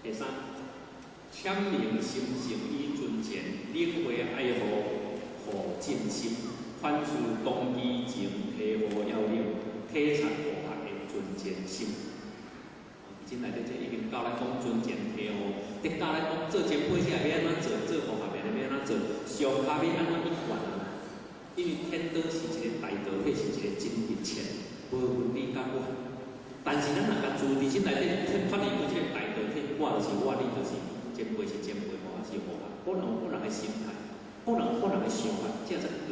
第三，闡明心性與尊虔，領會愛護護盡心，反思動機情體護要領，體察護學的尊虔心。真內底這已經教咱講尊虔體護，佇教咱講做前輩者欲按怎做，做護學的欲按怎做，上下欲按怎去管啊？因為天道是一個大道理，是一個真一切，無分你佮我。但是咱若共自佇心內底脫離開這個大道體，我就是我，你就是前輩是前輩，護學是護學，各人有各人的心態，各人有各人的想法，這才隔。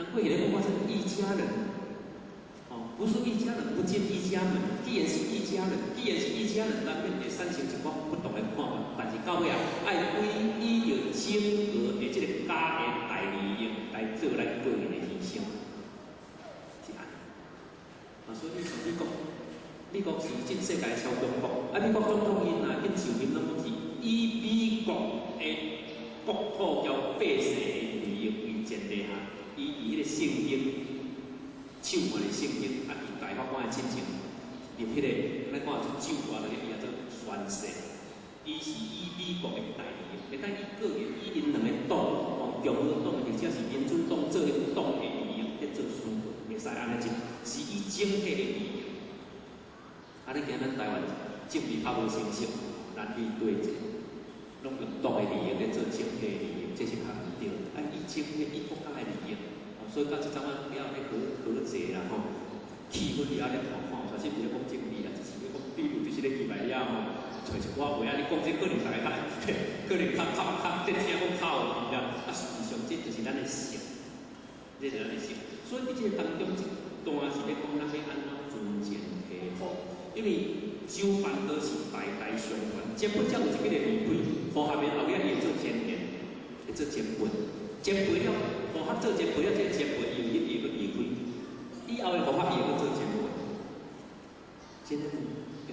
人過去咧講我是一家人，哦，不是一家人不進一家門。既然是一家人，既然是一家人，難免會產生一寡不同的看法。但是到尾啊，愛歸依著整個的這個家的大利益來做咱個人的犧牲，是按呢。啊，所以你像美國，美國是這世界超強國，啊，美國總統𪜶若去就任，攏講是以美國的國土交百姓的利益為前提下，伊佇彼個聖經，手腕的聖經，啊，伊大法官的進前入彼個，咱看做酒啊，落去伊也做宣誓，伊是以美國的大利益，袂當以個人以𪜶兩個黨，哦，共和黨或者是民主黨做𪜶黨的利益去做宣告，袂使按呢，是以整體的利益。啊，你今咱台灣政治較無成熟，難以對峙，攏用黨的利益來做整體的利益，這是較毋對。啊，以整體以國家的利益，哦，所以到這陣仔了咧和和諧啦吼，氣氛了咧看看，其實毋是咧講政治啦，只是咧講，比如就是咧入來了吼，揣一寡話啊，你講這可能大家較可能較較較咧聽講較有味啦。啊，實際上這就是咱的性，這就是咱的性。所以佇這個當中一段是咧講咱欲按怎尊虔體護。因為周辦道是代代相傳，前輩才有一個離開，護學面後尾伊會做前賢，會做前輩，前輩了，護學做前輩了，這個前輩伊有一日會離開，以後的護學伊會閣做前輩。真的，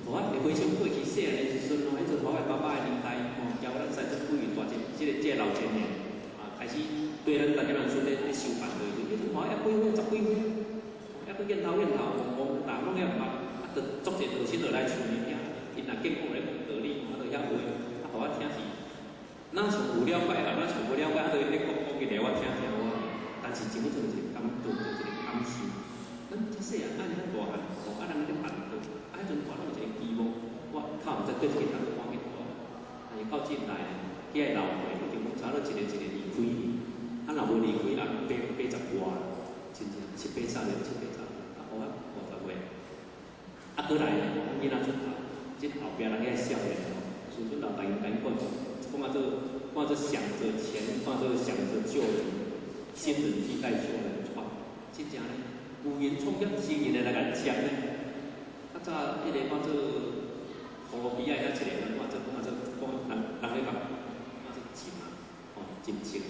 護學會回想過去細漢的時陣吼，彼陣我的爸爸的年代吼，交咱三十幾歲大一，這個老前年啊，開始對咱大家人孫咧咧收辦道的時陣，彼陣看猶幾歲，十幾歲，猶閣見頭見頭，戆戆大攏猶毋捌。就足濟道親落來厝裡遐，𪜶若見講咧講道理，我就遐話，啊，予我聽是，若像有了解啊，若像無了解，啊，就咧講講起來我聽聽我，但是真好做一個感動，一個感受。咱這細漢，啊，咱大漢，哦，啊，人咧辦道，啊，彼陣大攏有一個期望，我較毋知對這個通趕緊大，但是到這代呢，遐個老輩已經講差不多一個一個離開去，啊，若無離開，啊，八八十外，真正七八十歲，七八十，啊，予我50歲。啊，閣來呢，阮囡仔出頭，這後壁人遐少年吼，師尊老大家共𪜶講，講啊做，看做想著錢，看做想著舊人，新人替代舊人創，真正呢，有閒創業新人來共簽呢。較早彼個看做河邊仔遐一個人，看做講啊做講人人咧講，看做錢啊，吼真情，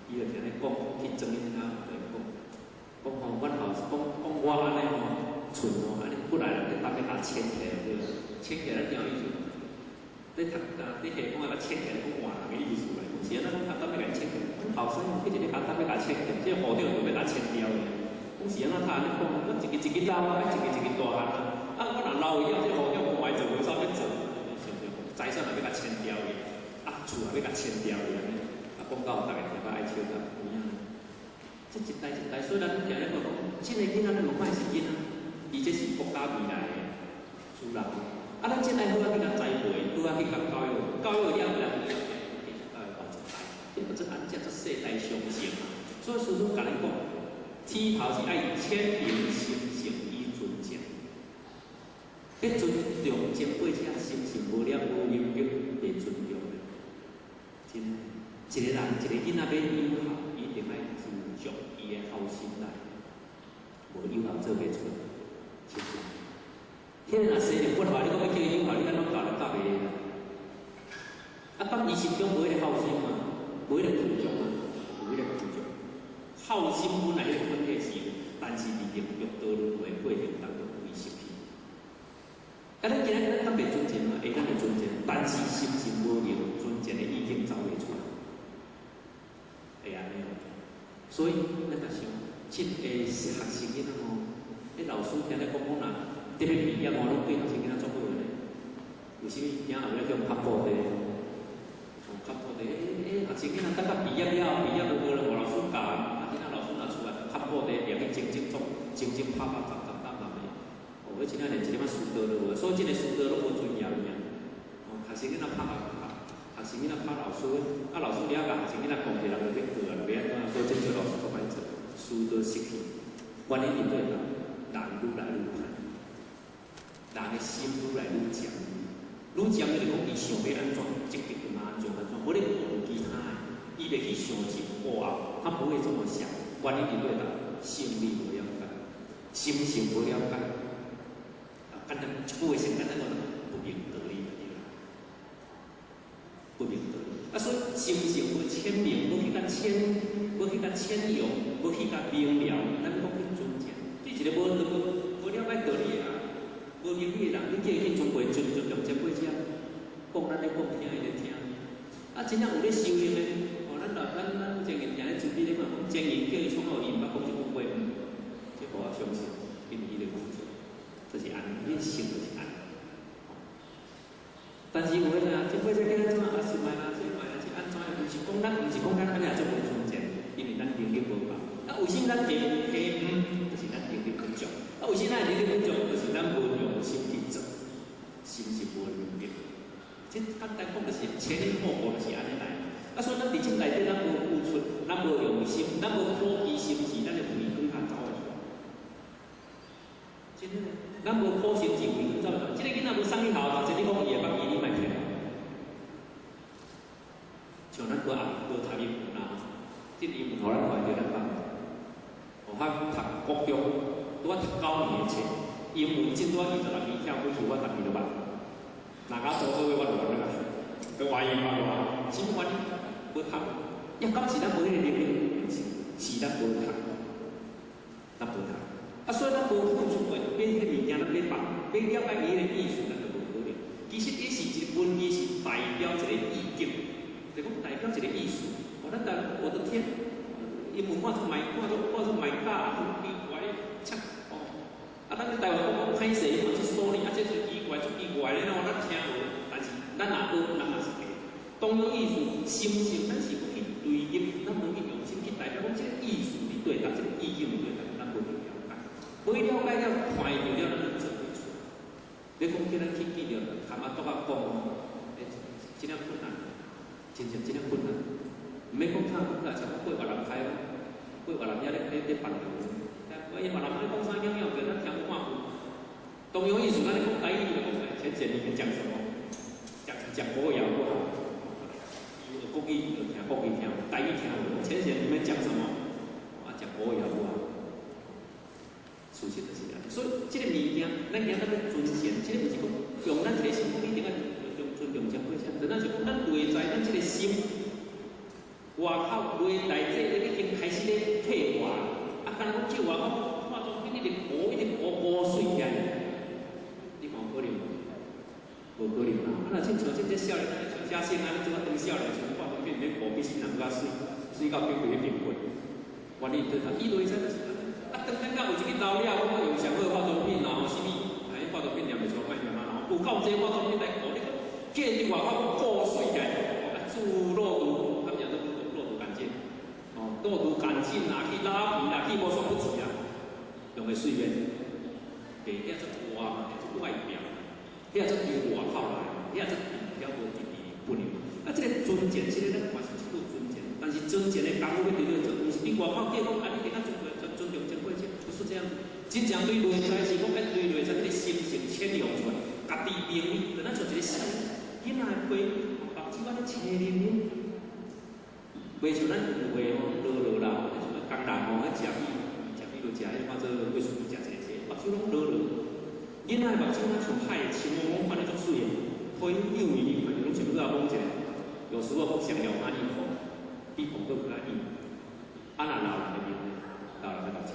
伊就聽咧講去裝𪜶遐來講，講吼，阮後講講我按呢吼。厝吼，按呢本來人咧當欲共遷起來對無？遷起來咱聽有意思。咧讀啊，咧下講啊，遷起來講換人的意思來，是按怎講？當欲共遷起來，阮後生彼一个共當欲共遷起來，這個戶長就欲共遷掉的。講是按怎讀按呢講？阮一个一個老啊，一個一個大漢啊。啊，我若老以後，這個戶長無愛做，無啥欲做，是毋是？財產也欲共遷掉去，啊，厝也欲共遷掉去按呢。啊，講到逐家聽較愛笑甲有影。這一代一代，所以咱定咧講，這個囡仔咱無看是囡仔。伊這是國家未來的主人，啊，咱真愛好仔去共栽培，好仔去共教育，教育了後，咱就繼續教育後一代，這個做按這做世代相承啊。所以師尊共咱講，鐵頭是愛謙明心性以尊敬，欲尊重前輩者，心性無了無明白，袂尊重的。真的，一個人一個囡仔欲有孝，一定愛注重伊的孝心來，無有孝做袂出。是毋是？彼個若生日不好，你講欲叫伊有孝，你按怎教都教袂會。啊，當伊心中無彼個孝心嘛，無彼個注重啊，無彼個注重。孝心本來彼個本體是有，但是佇六道輪迴過程當中遺失去。啊，咱今仔日咱袂尊敬嘛，會咱會尊敬，但是心性無明，尊敬的意境走袂出來，會按呢。所以咱若想，這個學生囡仔吼，彼老師聽咧講講若特別畢業吼，攏對學生囡仔足好的咧。為啥物囝後尾向拍布的？哦，拍布的，欸欸，學生囡仔等到畢業了，畢業就無人予老師教，啊，囡仔老師若出來拍布的，掠去整整創，整整拍拍雜雜雜雜的。哦，彼真正連一點仔師德都無，所以這个師德攏無尊嚴爾。哦，學生囡仔拍學生囡仔拍老師，啊，老師了共學生囡仔講起來就欲告啊，就欲按怎，所以這做老師足歹做，師德失去。原因佇佗人愈來愈歹，人的心愈來愈尖，愈尖就是講伊想欲按怎，積極就嘛按怎按怎，無咧顧其他的，伊袂去想前後，他不會這麼想。原因佇佗心理無了解，心性無了解，啊，簡單一句話先簡單講，不明道理就對啦，不明道理。啊，所以心性無淺明，無去共淺，無去共淺用，無去共明了，咱講去尊重。對一個無了解道理的人，無明理的人，你叫伊去尊貴尊尊重前輩者，講咱咧講聽伊咧聽。啊，真正有咧修行的，哦，咱咱咱前日聽咧尊比咧講，前日叫伊創好，伊毋捌講這句話，這予我相信，因為伊咧工作，就是按呢，伊性就是按呢。但是有的人，前輩者叫咱怎啊，是賣啦，是賣啦，是按怎？毋是講咱按呢做無尊重，因為咱能力無夠。啊，為什麼咱會會毋？就是咱能力不足。啊，為什麼咱能力不足？就是咱無用心去做，心是無明白。這簡單講就是前因後果就是按呢來。啊，所以咱佇這內底，咱無付出，咱無用心，咱無苦其心志，咱的慧根較走會出來。真的，咱無苦心志，慧根走會出來。這個囡仔無送去學校，讀冊，你講伊會捌記，你莫騙我。像咱無啊，無讀英文啦，這英文予咱看著咱捌。哦，我讀國中，拄仔讀9年的冊，英文真拄仔26年跳過去，我逐字都捌。若甲做做伙，我就捌了。閣懷疑我無？啥物原因？無讀，抑敢是咱無彼个能力？毋是，是咱無讀，咱無讀。啊，所以咱無付出過，買彼个物件咱欲捌，欲了解伊彼个意思，咱就無可能。其實伊是一個文字，是代表一個意境，就講代表一個意思。哦，咱台我的天，英文看做 my 看做 my God，很奇怪，切哦。啊，咱台灣講講歹勢，嘛是 sorry，啊，這是奇怪，足奇怪咧，咱聽無，但是咱若學，咱也是假。同樣意思，心性咱是無去對應，咱無去用心去代表講這個意思佇對佗，這個意境佇對佗，咱無去了解，無去了解了，看著了，咱就做袂出。你講叫咱去記著，含阿桌仔講哦，欸，真正困難，真正真正困難。毋免講啥，講來像講過越南開，過越南遐咧辦的，伊越南咧講啥樣樣，咱聽無半句。同樣意思，咱咧講台語，就講淺顯你們講什麼？講講國語也不好，國語就聽國語聽，台語聽無。淺顯你們講什麼？啊，講國語也不好。事實就是按呢，所以這個物件，咱今仔欲尊賢，這個毋是講用咱一個心，講一定愛用尊重前輩者，但咱是講咱內在咱這個心，外口內內底已經開始咧退化，啊，敢若講這外口化妝品一直糊，一直糊糊水起來，你看有可能無？無可能啊！啊，若親像這這少年，像嘉生按呢，這啊當少年，像化妝品免糊，比新人較媠，媠到變規變過。原因對頭，伊內在就是按呢。啊，當咱若有一個老了，講我用上好化妝品啊，啥物，啊，彼化妝品念袂出來，莫念啊，有夠這化妝品來糊，你講，見佇外口糊媠起來，啊，注肉毒，他們講做肉毒桿菌，哦，肉毒桿菌啊，去拉皮啦，去無所不至啊，用的媠免，對，遐做外嘛，做外表，遐做由外口來，遐做遐無佇佇本的。啊，這個尊嚴，這個咱嘛是一句尊嚴，但是尊嚴的功夫欲佇佗做，毋是佇外口叫講啊，你一定愛尊尊重前輩者，不是這樣子。真正對內在是講愛對內在這個心性潛揚出來，家己明理，就咱像一個細囡仔的皮，目睭按呢青啉啉，袂像咱有的吼落落啦，像工人吼，彼食米食米就食彼個看做貴薯食一個目睭攏落落。囡仔的目睭若像海的青汪汪，看咧足媠的，可以幼兒看著攏像欲仔摸一下，有時候閣上咬他一口，比碰閣較硬。啊，若老人的面呢，老人的目睭，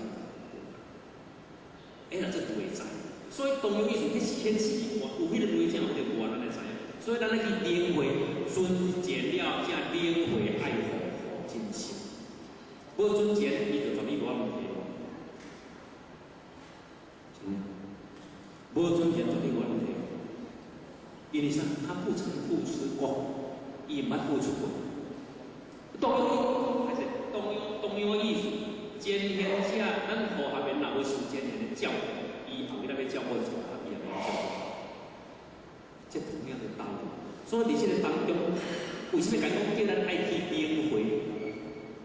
欸，若這內在，所以同樣意思，彼是顯示有彼個內在，有彼個外，咱會知影。所以咱愛去領會尊嚴了，才領會愛護護真心。無尊嚴，伊就絕對無法度提。真的，無尊嚴絕對無法度提。因為啥？他不曾付出過，伊毋捌付出過。同樣還是同樣同樣意思。前賢者，咱和合緣若無受前賢的照顧，伊後日欲照顧一個，伊也袂照顧。這同樣的道理。所以佇這个當中，為啥物講叫咱愛去領會？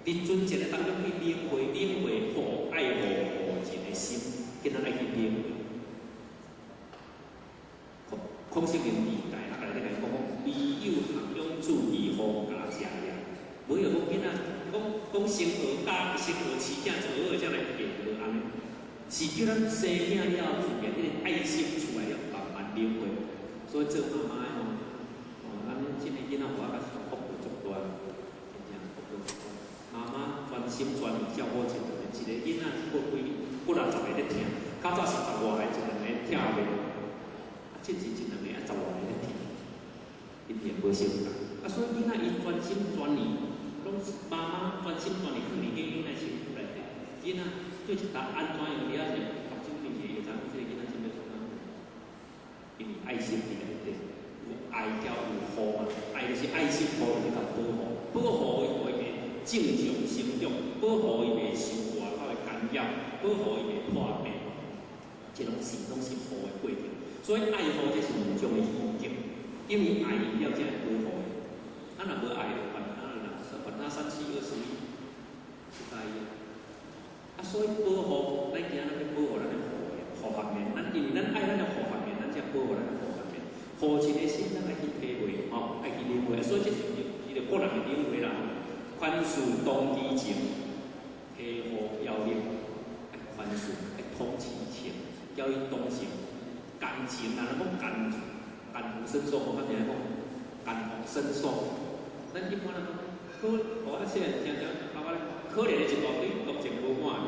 佇尊前的當中去領會，領會護愛護護情的心，叫咱愛去領會。孔聖人佇大學內底講講，唯有學養注意方家食也。無有講囡仔，講講先學教，先學飼囝，學好才來嫁，無按呢。是叫咱生囝了後，自然彼个愛心出來了，慢慢領會。所以做媽媽的吼，哦，咱這个囡仔我較福報足大，真正福報足大。媽媽專心專意照顧一個，一個囡仔過幾幾若十个咧疼，較早是十外个，一兩个疼袂，啊，這是一兩个啊十外個咧疼，因會無相仝。啊，所以囡仔伊專心專意，攏是媽媽專心專意放佇彼囡仔身軀內底。囡仔對一搭按怎樣佇遐是目睭閉起來，會知影這個囡仔真欲創啥。因為愛心佇內底，有愛才有護嘛，愛就是愛心，護就是共保護，保護伊互伊袂正常成長，保護伊袂受外口的干擾，保護伊袂破病，這攏是護的過程。所以愛護這是兩種的意境，因為愛伊了才會保護伊。啊，若無愛就管他啦，管他三七二十一，是該啊。啊，所以保護，咱今仔日欲保護咱的護護合面，咱因為咱愛咱的護合面，咱才保護咱的護合面。父親的心，咱愛去體會，吼，愛去領會。所以這是伊個個人的領會啦。寬恕動機情，體護要領，愛寬恕，愛通其情，叫伊同情、感情啊，咱講感感同身受，我較聽講感同身受。咱一般人講可，我啊細漢聽聽爸爸咧，可憐的一大堆，同情無半個。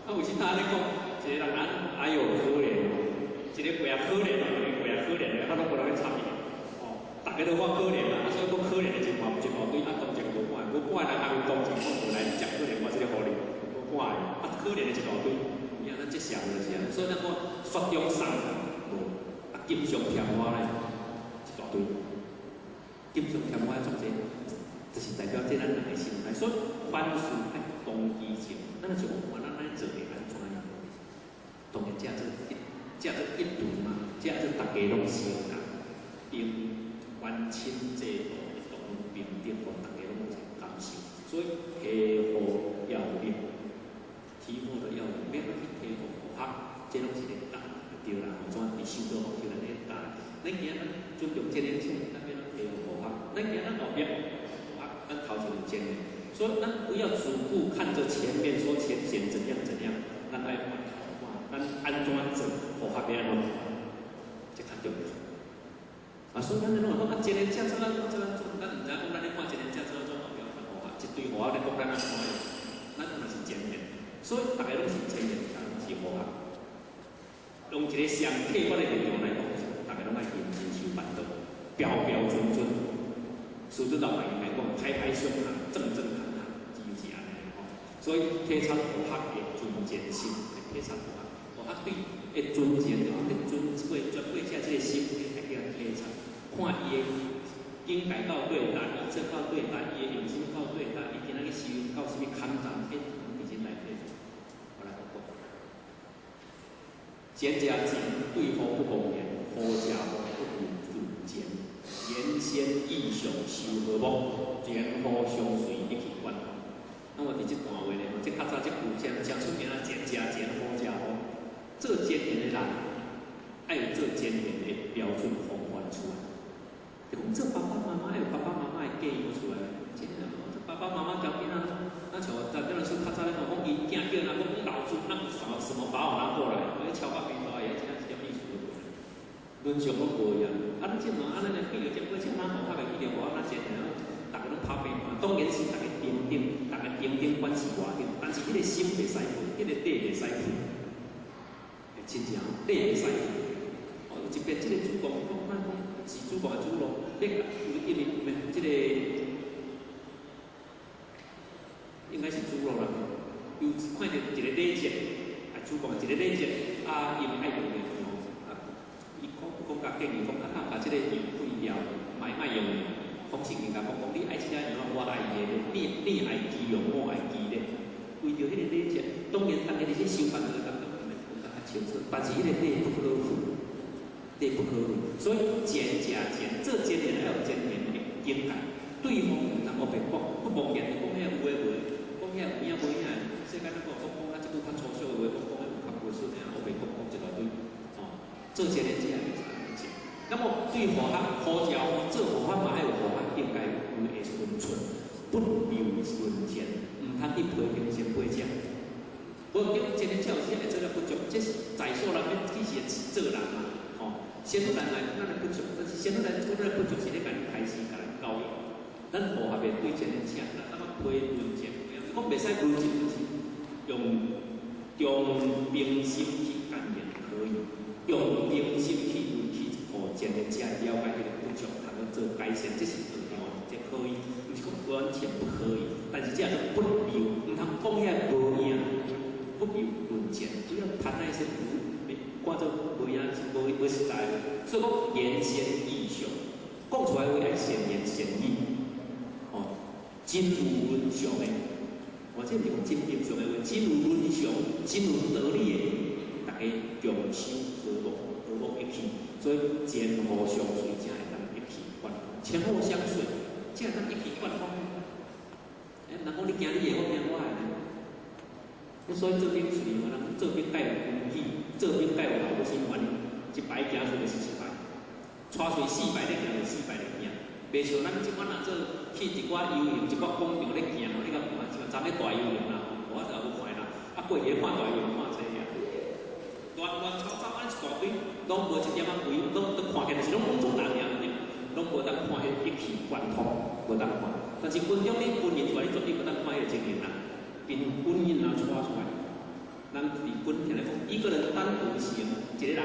啊，有時他咧講，一個人哎喲可憐哦，一个過啊可憐哦，兩个過啊可憐的，啊攏無人咧插伊。哦，逐家都看可憐啦，啊所以講可憐的一大一大堆，啊同情無半個，無半個人阿面同情，講無來食可憐，我這個予你，無半個，啊可憐的一大堆，有影咱這社會就是按呢，所以咱講雪中送炭無，啊錦上添花咧一大堆，錦上添花足濟，就是代表這咱人的心態，所以凡事愛動機情，咱若是講看咱按呢做會按怎樣？當然這做一，這做一對嘛，這做逐家攏相仝，用冤親債主的同平等，予逐家攏有一個感受。所以體護要領，體護的要領，欲按怎去體護護學，這攏是咧教就對啦。怎佇修道學習咱咧教，咱今仔咱尊重這年輕，咱欲按怎體護護學？咱今仔咱後壁護學，咱頭前有前的，所以咱不要只顧看着前面，說前賢怎樣怎樣，咱愛往頭看，咱按怎做，護學欲按怎，這較重要。啊，所以咱攏講啊，前賢者怎按怎怎按怎，咱毋知影講咱咧看前賢者怎按怎後壁看護學，一堆護學咧講咱按怎樣，咱嘛是前賢，所以逐家攏是前賢，逐家攏是護學。用一個上客觀的立場來講，逐家攏愛認真修辦道，標標準準。師尊老嘛應該講，拍拍胸膛，正正堂堂，就是按呢吼。所以體察護學的尊賤心，體察護學，護學對的尊賤，對尊貴尊貴者這個心，愛叫體察，看伊的境界到對達，伊做到對達，伊的用心到對達，伊今仔日修到啥物坎站，彼認真來體察。我來講，賢者情對護不忘言，護者護不忘尊賤。言先意上修和睦，前後相隨一起關。那我佇這段話咧，這較早這句真誠出名啊，賢者情，護者護。做前賢的人，愛有做前賢的標準風範出來。就講做爸爸媽媽，愛有爸爸媽媽的教養出來。真的，爸爸媽媽教囡仔，那像我咱這陣較早咧，講伊囝叫人講老祖，那什麼什麼把我拿過來，我敲個邊大爺，真正一點意思都無。倫常攏無一樣，啊，咱這嘛，啊，咱來比著這，我這哪無較袂比著無，啊，咱前賢，逐家攏拍平嘛。當然是逐家平等，逐家平等關係偌緊，但是彼個心袂使去，彼個底袂使去，欸，真正底袂使去。哦，一邊這個主公講，咱講是主公的主咯，你有因為免這個應該是主咯啦。有看著一個禮節，啊，主公一個禮節，啊，因為愛用的吼，啊，伊講講共建議講，啊，若共這個油開用。孔聖人共講講，你愛這隻羊，我愛伊的，你愛雞用，我愛雞咧。為著彼個禮節，當然當然佇這修辦的當中，伊嘛講得較清楚。但是彼個禮不可廢，禮不可廢。所以儉者儉，做賤人愛有賤人的境界。對方毋通烏白講，不妄言講遐有的無的，講遐有影無影的。世間咱講講講啊，這句較粗俗的話，講講彼有較無順的，烏白講講一大堆。哦，做賤人者就是按呢。那麼對和合呼召做和合嘛，愛有和合應該有的分寸，不留論見，毋通去批評前輩者。無叫前人者有時會做了不足，這是在所難免，其實是做人嘛，吼。先咱來咱的不足，但是先咱來講咱的不足是咧共你開始共咱教育。咱和合的對前人者，咱怎麼批論見？講袂使論見，就是用用平心去感應可以，用平心去予前人者了解彼個不足，通去做改善，這是對的，這可以，毋是講完全不可以。但是這個不留，毋通講遐無影，不留論見，不要談那些無，看做無影無無實在的。所以講言善意詳，講出來話愛善言善語，哦，真有倫常的，或者毋是講真平常的話，真有倫常、真有道理的，大家共守和睦，和睦一氣，所以前後相隨才會當一氣貫通，前後相隨才會當一氣貫通。欸，人講你行你的，我行我的呢。所以做兵喙吼，人做兵該有規矩，做兵該有老心原因，一排行出就是一排，帶喙四排咧行就四排咧行，袂像咱這款若做去一寡遊行、一寡廣場咧行吼，你敢看像昨咧大遊行啦，我就有看啦，啊過去咧看大遊行看濟啊，亂亂糟糟按呢一大堆，攏無一點仔規，攏都看起來是攏攏總人爾，攏無當看彼一氣貫通，無當看。但是軍中你軍營出來，你絕對無當看彼個情形啦。因軍營若帶出來，人佇軍聽來講，一個人單獨行，一個人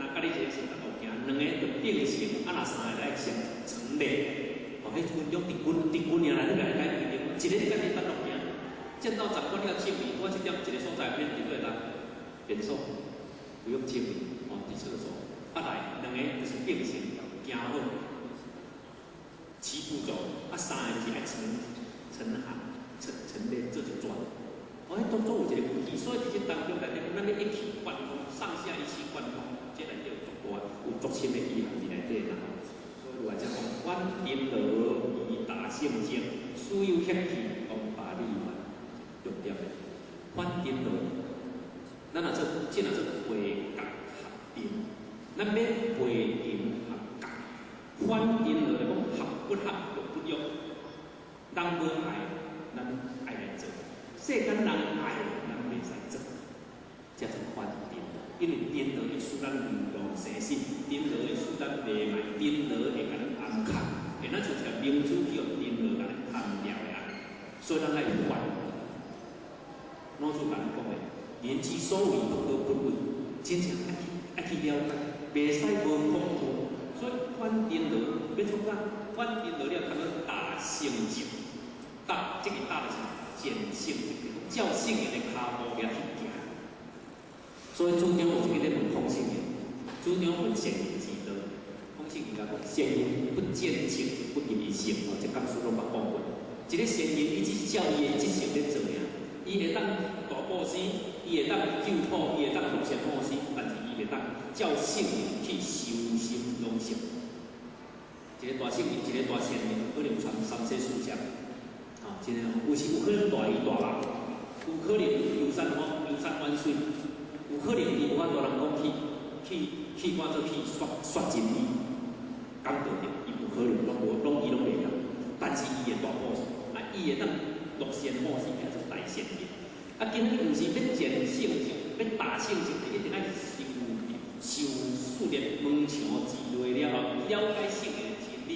若佮你一個是單獨行，兩個就並行，啊若三個來成成列。哦，彼軍中佇軍佇軍營內底來解規定，一個你家己單獨行，見到長官要敬禮，我這點一個所在免入對人，便所不用敬禮，哦，佇廁所。啊來，兩個就是並行行好，齊步走，啊三個就是愛成成行。成成列做一轉，哦，彼當作有一個規矩，所以佇這當中內底，咱欲一氣貫通，上下一氣貫通，這內底有足大、有足深的意涵佇內底啦。所以來才講，反顛倒以達聖境，使有歇氣當巴利嘛，重點的。反顛倒，咱若做，這若做背角合陣，咱欲背陣合角，反顛倒來講合不合欲不欲，人無愛。咱愛來做，世間人愛，咱袂使做，叫做反顛倒。因為顛倒會使咱流動生死，顛倒會使咱迷迷，顛倒會共咱暗藏，會咱像一個明珠去予顛倒共咱貪掉的啊。所以咱愛反。老子共咱講的，人之所為不可不為，真正愛去愛去了解，袂使無恐懼。所以反顛倒欲創啥？反顛倒了，通去達聖境。達，這個達就是見聖，照聖人的跤步遐去行。所以主張有一個咧問孔聖人，主張問聖人之道。孔聖人共講，聖人不見情，不入於聖。哦，這講師攏捌講過。一個聖人，伊只是照伊的職責咧做爾，伊會當大布施，伊會當救苦，伊會當樂善好施，但是伊袂當照聖人去修心養性。一個大聖人，一個大善人，可能傳三妻四妾。啊，真的，有時有可能大魚大肉，有可能遊山玩遊山玩水，有可能伊無法度人講去去去看做去說說真理，講道德，伊有可能攏無，攏伊攏袂曉，但是伊會大布施，啊，伊會當樂善好施，叫做大善人。啊，今仔日毋是欲見聖境，欲達聖境，一定愛修修四念門牆之類了後，了解聖人的真理，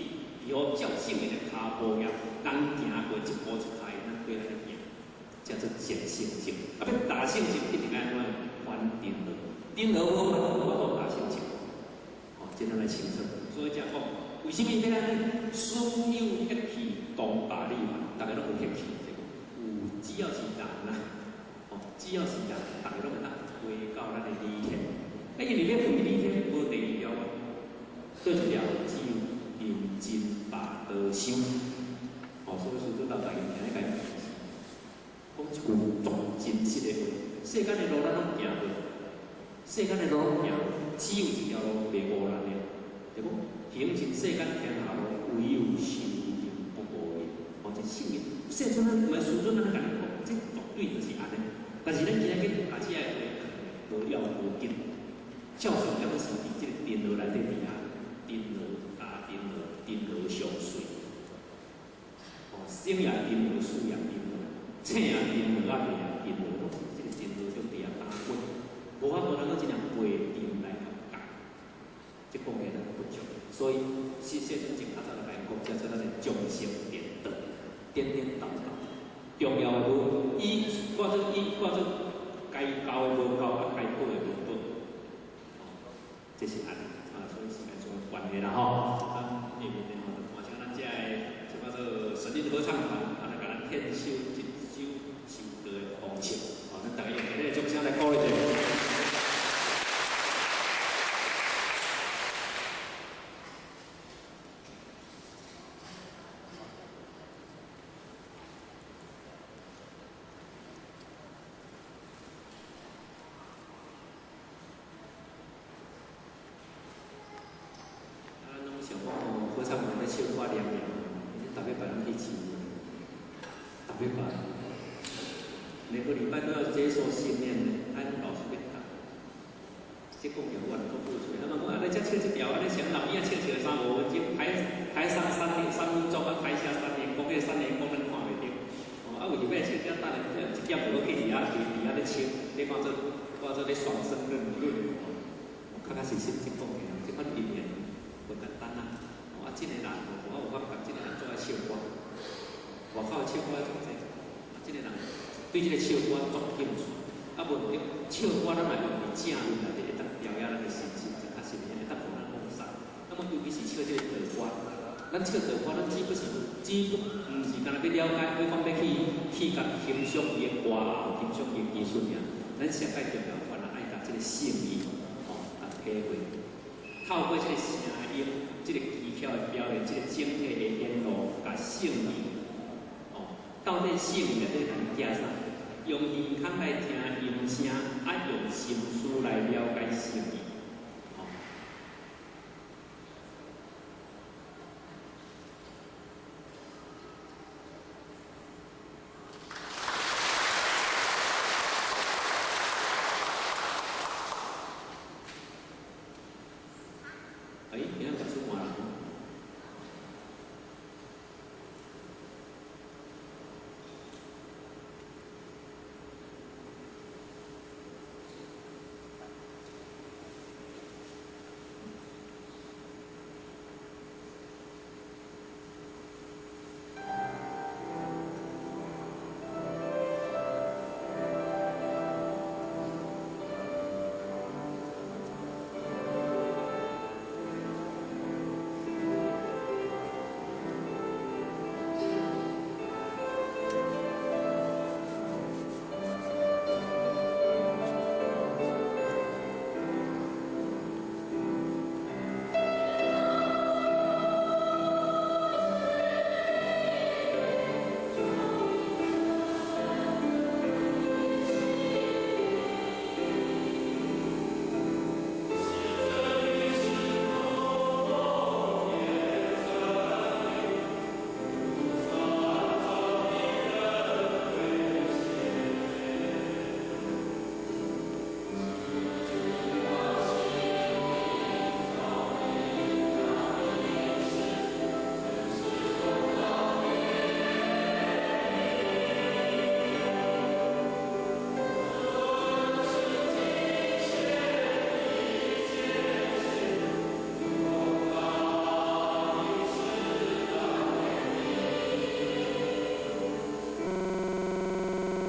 以後照聖人的跤步行，人行過一步一跤，咱跟來行，叫做見聖境。啊，欲達聖境，一定愛按怎反顛倒，顛倒無法無法度達聖境。哦，這咱來清楚。所以才講，為啥物欲按呢？使有歇氣當百里嘛，逐家攏有歇氣，有只要是人啦，哦，只要是人，逐家攏會當回到咱的理天。啊，因為欲回理天，無第二條啊，倒一條只有認真。道想。哦，所以師尊老大家聽咧，共講一句足真實的話：世間的路咱攏行過，世間的路攏行過，只有一條路袂誤人的，對無？行盡世間天下路，唯有修行不誤人。哦，這聖言，世尊咱毋是師尊咱共你講，這絕對就是按呢。但是咱今仔日把這个話無要無緊，照算抑閣是佇這個電腦內底佇遐，電腦加電腦，電腦上媠。哦，生也電腦，死也電腦，醒也電腦，啊，病也電腦，攏是這個電腦中佇遐打滾，無法度咱閣真正背陣來合教，這方面咱不足，所以世尊前較早就共講，叫做咱的眾生顛倒，顛顛倒倒。重要的無伊掛做伊掛做該交的無交，啊該倒的無倒，這是按呢啊，所以時間上的關係啦吼。咱下面呢吼，就看請咱這个這叫做神韻合唱團，啊來共咱獻首一首修道的風情，吼，咱大家用熱烈的掌聲來鼓勵一下。咱攏想講吼，合唱團咧唱歌念念，逐禮拜攏去唱，逐禮拜，每個禮拜都要接受訓練的，按老師咧教。這講起來我講不出來，他們講啊，你這唱這條，啊，你像老囝唱唱三五分鐘，台上3分鐘，啊，台下3年功，彼3年功咱看袂著。哦，啊，為啥欲唱這等下一點就閣去佇遐佇遐咧唱，咧看做咧雙聲論論，哦，確確實實這講起來，這款音樂無簡單啊。哦，啊，這個人吼，我有感覺，這個人足愛唱歌，外口唱歌足濟，啊，這個人對這個唱歌足興趣。啊，無唱歌咱若用佇正路內底，會當調養咱的心情，這確實會當予咱放鬆。那麼尤其是唱這個道歌，咱唱道歌，咱只不是只不毋是干焦欲了解，欲講欲去共欣賞伊的歌喉，欣賞伊的技術爾。咱上蓋重要，原來愛共這個聖意吼，共體會。透過這個聲音，這個技巧的表演，這個整體的演路，共聖意，哦，到底聖意內底共伊寄啥？用耳孔來聽音聲，啊，用心思來了解聖意。